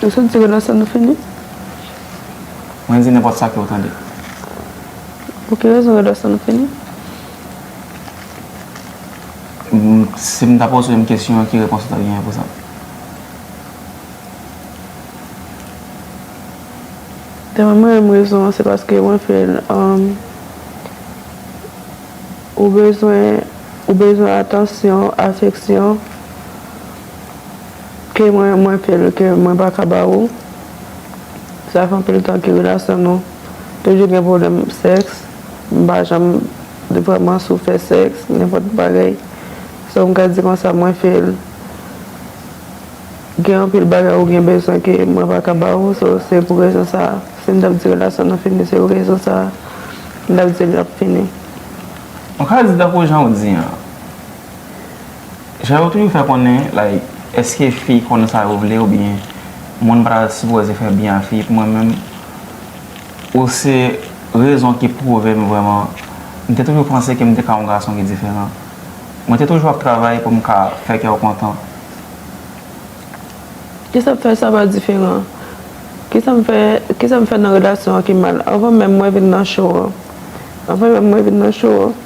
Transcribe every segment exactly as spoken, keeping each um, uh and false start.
Ou santi relasyon nou fini? Mwen di nenpòt sa ke w tande. Pou ki rezon relasyon nou fini? M, si m ta poze w menm kesyon an, ki repons ou ta genyen pou sa? Dapre mwen menm, rezon an, se paske mwen fè l, um, ou bezwen, ou bezwen atansyon, afeksyon, ke mwen, mwen fè l, ke mwen pa ka ba ou. Sa fè anpil tan ke relasyon nou toujou gen pwoblèm sèks. M pa janm vrèman soufè sèks, nenpòt bagay. So, m ka di konsa, mwen fè l. Gen anpil bagay ou gen bezwen ke mwen pa ka ba ou, so, se pou rezon sa a. Si m t ap di relasyon nou fini, se pou rezon sa a, m t ap di l ap fini. Ou ka di tankou jan w di an. Jan yo toujou fè konnen, like, èske fi konn sa yo vle oubyen moun pa ta sipoze fè byen a fi? Pou mwen menm, ou se rezon ki pwouve m vrèman. M te toujou panse ke m te ka yon gason ki diferan. Mwen te toujou ap travay pou m ka fè kè w kontan. Kisa k fè sa pa diferan? Kisa m fè, kisa m fè nan relasyon an ki mal? Anvan menm mwen vin nan show an. Anvan menm mwen vin nan show an.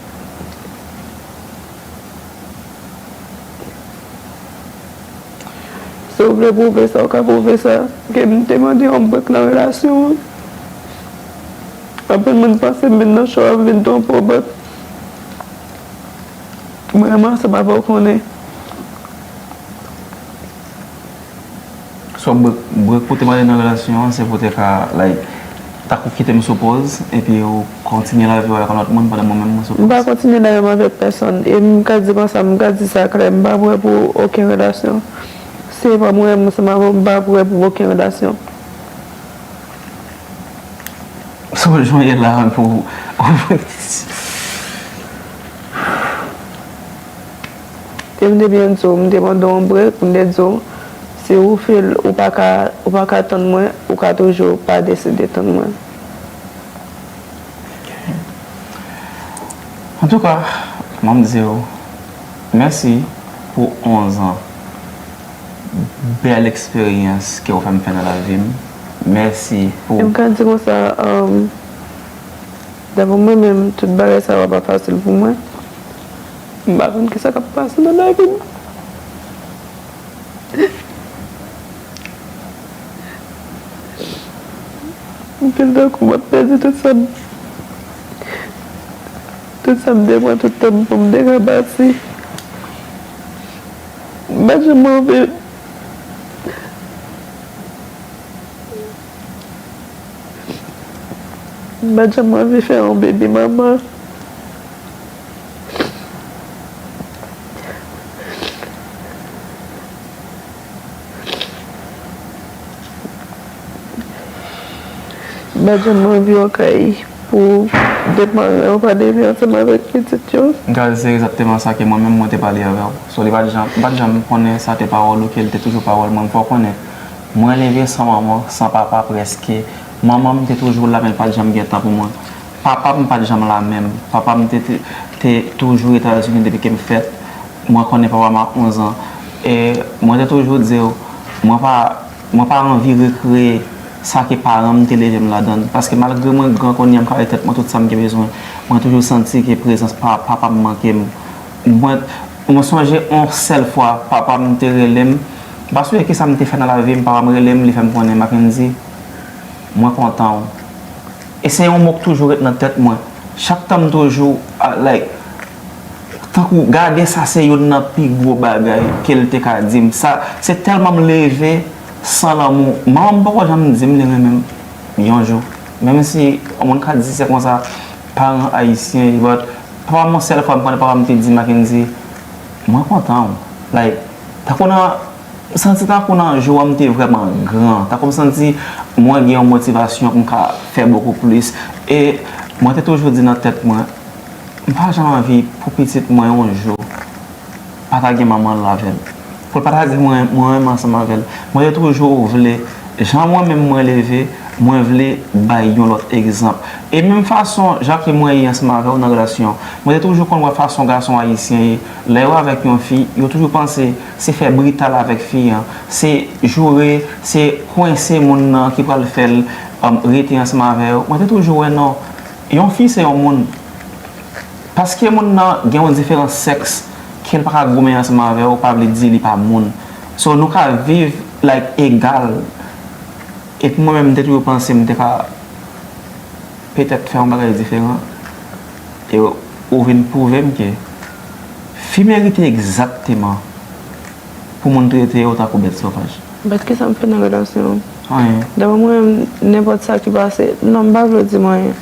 Si w vle pwouve sa, w ka pwouve sa. Ke m te mande yon brek nan relasyon an. Anpil moun panse m vin nan show an, m vin twonpe w, but mwen menm ansanm avè w konnen. So, brek, brek pou te mande nan relasyon an, se pou te ka, like, tankou kite m sou pòz, epi ou kontinye lavi w avèk yon lòt moun pandan mwen menm mwen sou pòz. M pa kontinye lavi m avèk pèsonn. E m ka di konsa, m ka di sa klè, m pa prè pou okenn relasyon. Se pa mwen menm ansanm avè w, m pa prè pou okenn relasyon. So, jan w ye la, pou, E m te byen di w, m te mande w yon brek, m te di w, si ou feel ou pa ka, ou pa ka tann mwen, ou ka toujou pa deside tann mwen. Antouka, m ap di w mèsi pou onz an. Bèl eksperyans ke w fè m fè nan lavi m. Mèsi pou. E m ka di konsa, um, Dapre mwen menm, tout bagay sa yo pa fasil pou mwen. M pa konn kisa k ap pase nan lavi m. M feel tankou m ap pèdi tout sa m, tout sa m te pran tout tan m pou m te ka bati. M pa janm anvi M pa t janm anvi fè yon baby mama. M pa t janm anvi yon kay pou de paran yo pa leve ansanm avèk pitit yo. M ka di se egzakteman sa ke mwen menm mwen te pale avè w. So, li pa t janm, m pa t janm konnen sa te pawòl ou, ke l te toujou pawòl mwen. M fè w konnen, mwen leve san manman, san papa prèske. Manman m te toujou la, men l pa t janm gen tan pou mwen. Papa m pa t janm la menm. Papa m te, te, te toujou Etazini depi ke m fèt. Mwen konnen papa m a onz an. E mwen te toujou di w, mwen pa, mwen pa anvi rekreye sa ke paran m te leve m ladan l. Paske malgre mwen gran kounye a, m ka bay tèt mwen tout sa m gen bezwen, mwen toujou santi ke prezans pa, papa m manke m. Mwen, mwen sonje yon sèl fwa, papa m te rele m. M pa sonje kisa m te fè nan lavi m, papa m rele m, li fè m konnen, Mackendy, mwen kontan w. E se yon mo k toujou ret nan tèt mwen. Chak tan m toujou, ah, like, tankou, gade sa se youn nan pi gwo bagay ke l te ka di m. Sa, se tèlman m leve san lanmou. Manman m poko janm di m li renmen m yon jou. Menm si yon moun ka di se konsa, paran ayisyen, but papa m yon sèl fwa m konnen papa m te di, Mackendy, mwen kontan w. Like, tankou nan M santi tankou nan jou an, m te vrèman gran. Tankou m santi mwen gen yon motivasyon pou m ka fè bokou plis. E mwen te toujou di nan tèt mwen, m pa janm anvi pou pitit mwen yon jou pa ta gen manman l avè l. Pou l pa ta di mwen, mwen renmen ansanm avè l. Mwen te toujou vle, jan mwen menm mwen leve, Mwen vle bay yon lòt egzanp. E menm fason, jan ke mwen ye ansanm avè w nan relasyon, mwen te toujou konn wè fason gason ayisyen ye, lè yo avèk yon fi, yo toujou panse se fè brital avèk fi an, se joure, se kwense moun nan ki pral fè l, um, rete ansanm avè yo. Mwen te toujou wè non, yon fi se yon moun. Paske moun nan gen yon diferans sèks, ke l pa ka goumen ansanm avè w, pa vle di li pa moun. So, nou ka viv, like, egal. Epi mwen menm, m te toujou panse m te ka petèt fè yon bagay diferan. E ou vin pwouve m ke fi merite egzakteman pou moun trete yo tankou bèt sovaj. But kisa m fè nan relasyon an? Anyen. Daprè mwen menm, nenpòt sa ki pase, non, m pa vle w di m anyen.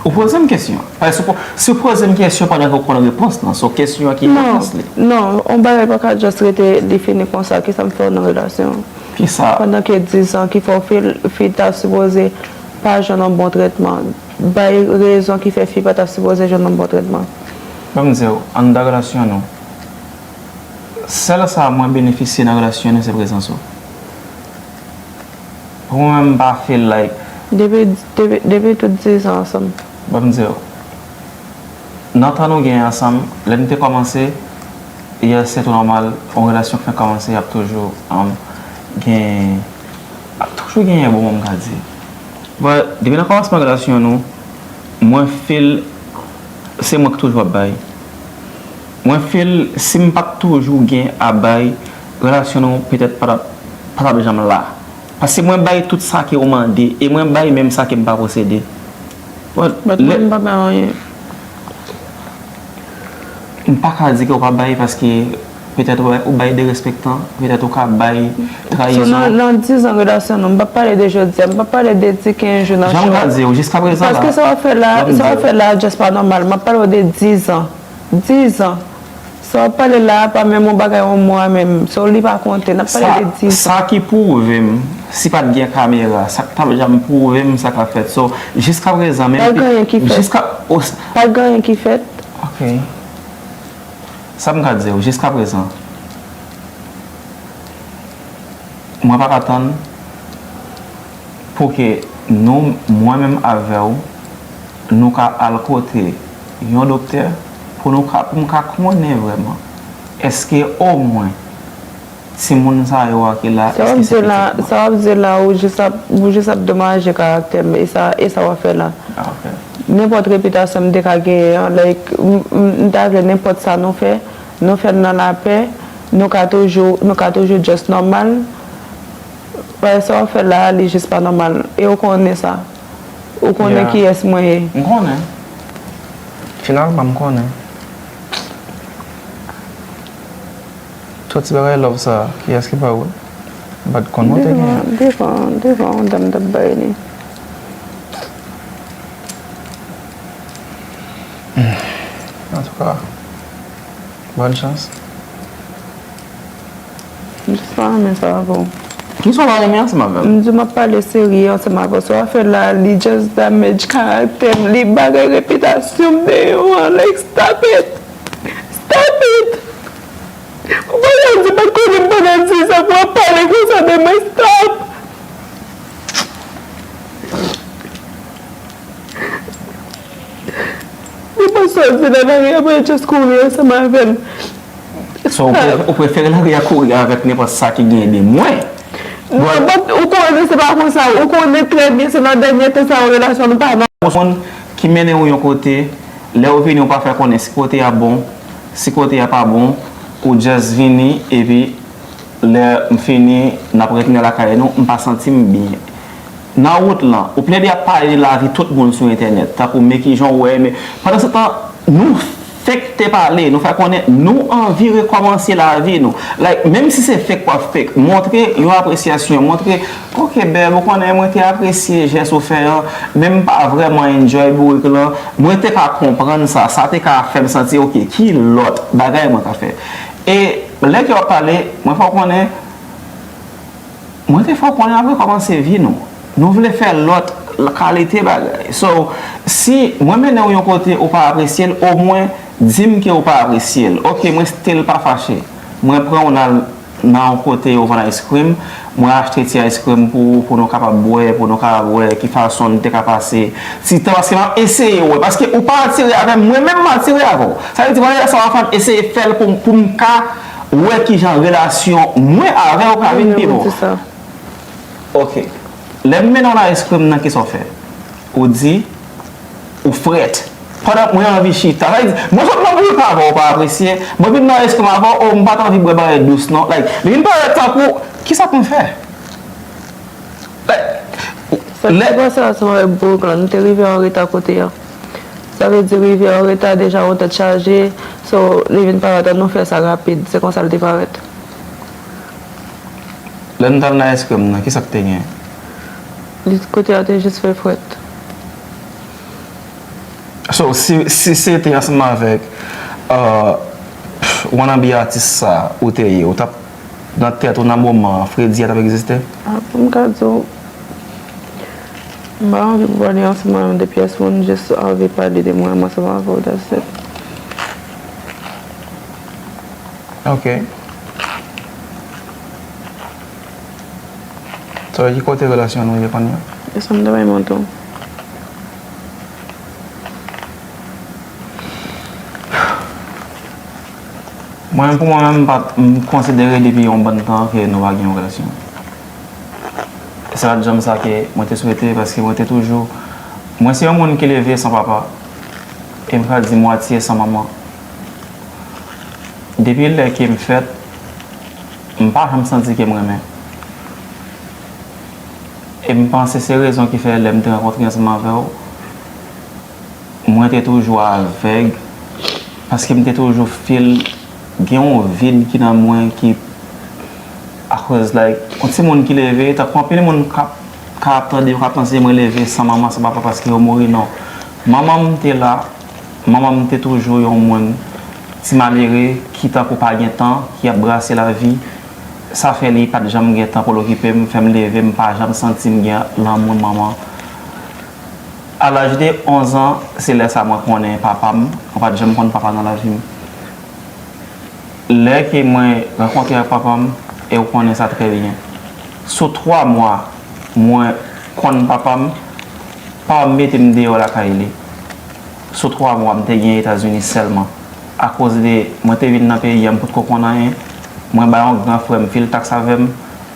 Ou poze m kesyon. Paske si w po-, si w poze m kesyon pandan ke w konn repons lan, so kesyon an ki repons li. Non, yon bagay pa ka just rete li fini konsa, kisa m fè w nan relasyon an? Kisa? Pandan ke diz an ki fè w fil, fi ta sipoze pa jwenn yon bon trètman. Bay rezon ki fè fi pa ta sipoze jwenn yon bon trètman. Ban m di w, anndan relasyon nou, sèl sa mwen benefisye nan relasyon nou se prezans ou. Pou mwen, m pa feel like. Depi, depi, depi tout diz an ansanm. Ban m di w, nan tan nou gen ansanm, lè n te kòmanse, yes, se tou nòmal, yon relasyon k fenk kòmanse, y ap toujou, um, gen, ap toujou genyen bon moman, m ka di. But, depi nan kòmansman relasyon nou, mwen feel se mwen ki toujou ap bay. Mwen feel si m pa t toujou gen ap bay, relasyon nou petèt pa t ap, pa t ap janm la. Paske mwen bay tout sa ke ou mande, e mwen bay menm sa ke m pa posede. But, but lè mwen m pa bay anyen. M pa ka di ke ou pa bay paske petèt ou bay, ou bay derespektan, petèt ou ka bay trayizon. So, nan, nan diz an relasyon nou, m p ap pale de jodi a, m p ap pale de ti kenz jou nan. Jan m ka di w, jiskaprezan la. Paske sa w ap fè la, sa w ap fè la, just pa nòmal. M ap pale w de diz an. Diz an. Sa w ap pale la a pa menm yon bagay yon mwa menm. So, li pa konte. N ap pale de diz an. Sa ki pwouve m, si pa t gen kamera, sa k t ap janm pwouve m sa k ap fèt. So, jiskaprezan, menm. Pa t gen anyen ki fèt. Jiska, o, s- Pa t gen anyen ki fèt. Ok. Sa m ka di w, jiskaprezan, mwen pa ka tann pou ke nou, mwen menm avè w, nou ka al kote yon doktè pou nou ka, pou m ka konnen vrèman èske omwen timoun sa yo a ki la, èske se pitit mwen. Sa w ap di la, ou jis ap, ou jis ap domaje karaktè m, e sa, e sa w ap fè la. Ah, ok. Nenpòt repitasyon m te ka genyen an, like, m, m, m ta vle nenpòt sa nou fè, nou fè l nan lapè, nou ka toujou, nou ka toujou just nòmal. Paske sa w ap fè la a, li jis pa nòmal. E ou konnen sa. Ou konnen kiyès mwen ye. M konnen. Finalman, m konnen. Tout ti bagay love sa, kiyès ki ba ou l? M pa t konn mwen te genyen. Devan, devan, devan yon dam t ap bay li. Antouka, bòn chans. M jis pa renmen sa avè w. Kisa w pa renmen ansanm avè m? M di w m ap pale serye ansanm avè w. Sa w ap fè la, li just damage karaktè m, li bagay repitasyon m deyò an. Like, stop it! Stop it! Ou pa ka di m pa t konnen m pandan diz an pou w ap pale konsa de mwen, stop! Nenpòt sa w di nan lari a, mwen just kouri ansanm avè l. So, ou pre-, ou prefere lari a kouri avèk nenpòt sa ki genyen de mwen? Non, but ou konnen se pa konsa. Ou konnen trè byen se nan dènye tan sa yo relasyon nou pa nòmal. Yon moun ki mennen ou yon kote, lè ou vini ou pa fè konnen si kote a bon, si kote a pa bon, ou just vini epi lè m fini, n ap retounen lakay nou, m pa santi m byen. Nan wout lan, ou plede ap pale de lavi tout moun sou entènèt, tankou men kijan w wè, men pandansetan, nou fake te pale, nou fè konnen nou anvi rekòmanse lavi nou. Like, menm si se fake w ap fake, montre yon apresyasyon, montre, ok, bèb, ou konnen mwen te apresye jès ou fè an, men m pa vrèman enjoy bourik lan, mwen te ka konprann sa, sa te ka fè m santi, ok, ki lòt bagay mwen ka fè? E lè ke w ap pale, mwen fè w konnen, mwen te fè w konnen n ap rekòmanse vi nou. Nou vle fè lòt kalite bagay. So, si mwen mennen w yon kote ou pa apresye l, omwen di m ke ou pa apresye l. Ok, mwen still pa fache. Mwen pran w n al nan yon kote yo vann ice cream, mwen achte ti ice cream pou, pou nou kapab bwè, pou nou kapab wè ki fason n te ka pase ti tan, paske m ap eseye wè, paske ou pa atire avè m, mwen menm m atire avè w. Sa vle di, mwen menm sa w ap fè m eseye fè l pou, pou m ka wè ki jan relasyon mwen avè w ka vin pi bon. Ok. Lè m mennen w nan ice cream nan, kisa w fè? Ou di, ou frèt. Pandan mwen anvi chita. Sa vle di, mwen sot nan bourik avè w, ou pa apresye. Mwen vin nan ice cream avè w, oh, m pa t anvi bwè bagay dous non. Like, li vin parèt tankou, kisa pou m fè? Like, sa te pase ansanm avèk bourik lan, nou te rive an reta kote a. Sa vle di rive an reta deja yon tèt chaje, so li vin parèt an nou fè sa rapid, se konsa l te parèt. Lè n t al nan ice cream nan, kisa k te gen? Li kote a te jis fè frèt. So, si, si se te ansanm avèk uh, wannabe atis sa ou te ye, ou t ap nan tèt ou nan moman an, Freddy a t ap egziste? Ah, pou m ka di w, m pa anvi pale ansanm avè w de pyès moun, jis anvi pale de mwen menm ansanm avè w, that's it. Ok. So, ki kote relasyon nou ye kounye a? E sa m ta bay mwen tou. Mwen, pou mwen menm, m pa t, m konsidere depi yon bann tan ke nou pa gen yon relasyon. Se pa t janm sa ke mwen te swete, paske mwen te toujou, mwen se yon moun ki leve san papa, e m ka di mwatye san manman. Depi lè ke m fèt, m pa janm santi ke m renmen. E m panse se rezon ki fè lè m te rankontre ansanm avè w, mwen te toujou avèg, paske m te toujou feel gen yon vid ki nan mwen ki, akoz, like, yon timoun ki leve, tankou anpil moun k ap, ka ap tande, yo ka panse mwen leve san manman, san papa, paske yo mouri, non. Manman m te la, manman m te toujou yon moun, ti malere, ki tankou pa gen tan, ki ap brase lavi, sa fè li pa t janm gen tan pou l okipe m, fè m leve, m pa janm santi m gen lanmou manman. A laj de onz an, se lè sa mwen konnen papa m, mwen pa t janm konn papa nan lavi m. Lè ke mwen rankontre ak papa m, e w konnen sa trè byen. Sou twa mwa, mwen konn papa m, papa m mete m deyò lakay li. Sou twa mwa, m te gen Etazini sèlman. Akoz de mwen te vin nan peyi a, m potko konn anyen, mwen bay yon gran frè m fil taks avè m.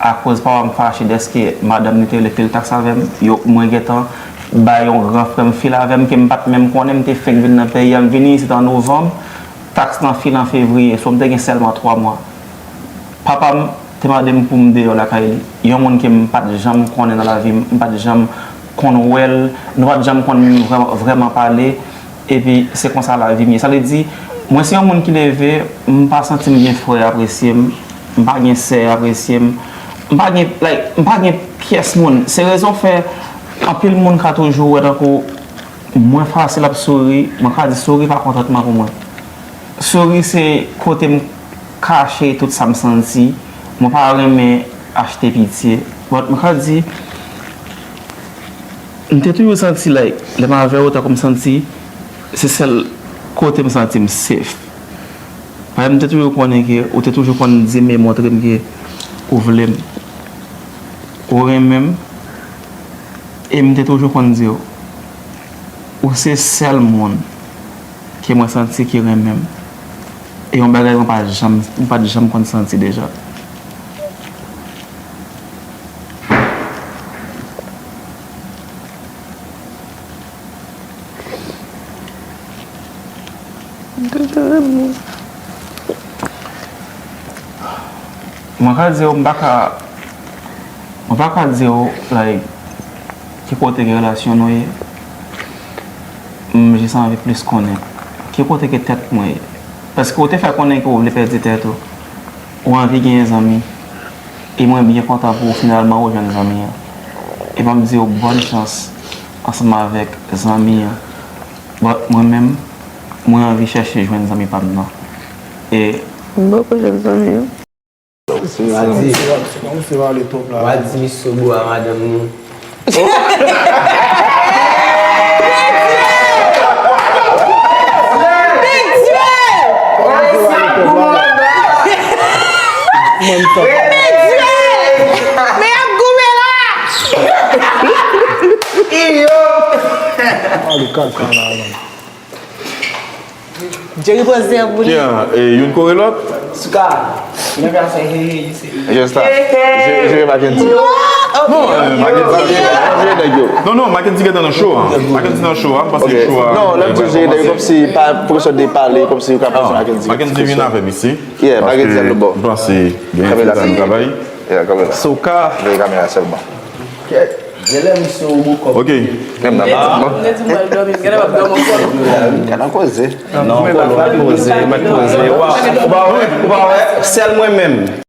Akoz papa m fache dèske madanm li te vle fil taks avè m, yo, mwen gentan bay yon gran frè m fil avè m ke m pa t menm konnen, m te fenk vin nan peyi a, m vini isit an novanm, taks lan file an fevriye, so m te gen sèlman twa mwa. Papa m te mande m pou m deyò lakay li, yon moun ke m pa t janm konnen nan lavi m, m pa t janm konn wè l, nou pa t janm konn vrèman, vrèman pale, epi se konsa lavi m ye. Sa vle di, mwen se yon moun ki leve, m pa santi m gen frè apresye m, m pa gen sè apresye m, m pa gen, like, m pa gen pyès moun. Se rezon fè anpil moun ka toujou wè tankou mwen fasil ap souri, mwen ka di souri pa kontantman pou mwen. Souri se kote m kache tout sa m santi, mwen pa renmen achte pitye. But mwen ka di, m te toujou santi like, lè m avè w, tankou m santi se sèl kote m santi m safe. Paske m te toujou konnen ke ou te toujou konn di m e montre m ke ou vle m, ou renmen m, e m te toujou konn di w, ou se sèl moun ke mwen santi ki renmen m. E yon bagay mwen pa janm, mwen pa t janm konn santi deja. Mwen ka di w, m pa ka, mwen pa ka di w, like, ki kote ke relasyon nou ye. M jis anvi plis konnen ki kote ke tèt mwen ye. Paske ou te fè konnen ke ou vle pèdi tèt ou. Ou anvi genyen zanmi. E mwen byen kontan pou ou finalman ou jwenn zanmi an. E ban m di w bòn chans ansanm avèk zanmi an. But mwen menm, mwen anvi chèche jwenn zanmi pa m nan. E m poko jwenn zanmi an. Misye va di, w a di misye bo a madanm nou. Men Dye! Men y ap goumen la! Iyo! Pale kaka la, non. Jerry pran zèb pou li. Ki an, e, youn kore lòt? Suka. Youn ap fè hey, hey, you say. Just la. Hey, hey. Je, je Mackenzie. Non, eh, Mackenzie, jere nèg yo. Non, non, Mackenzie gentan nan show a. Mackenzie nan show a, m panse show a. Non, lè m di jere nèg yo, kòmsi pa pwofesè de pale, kòmsi yo ka pase Mackenzie. Mackenzie vin avè m isi. Yeah, Mackenzie ap lòtbò. M panse gen ti tan travay. Yeah, kamera. Suka. Veye kamera sèlman. Genlè misye Robocop. Ok. Menm nan pa bon. Lè di mwen dòmi, genlè m ap dòmi ankò. Gade yon koze. Non, Kolo, mèt poze, mèt poze. Ou pa, ou pa wè, ou pa wè, sèl mwen menm.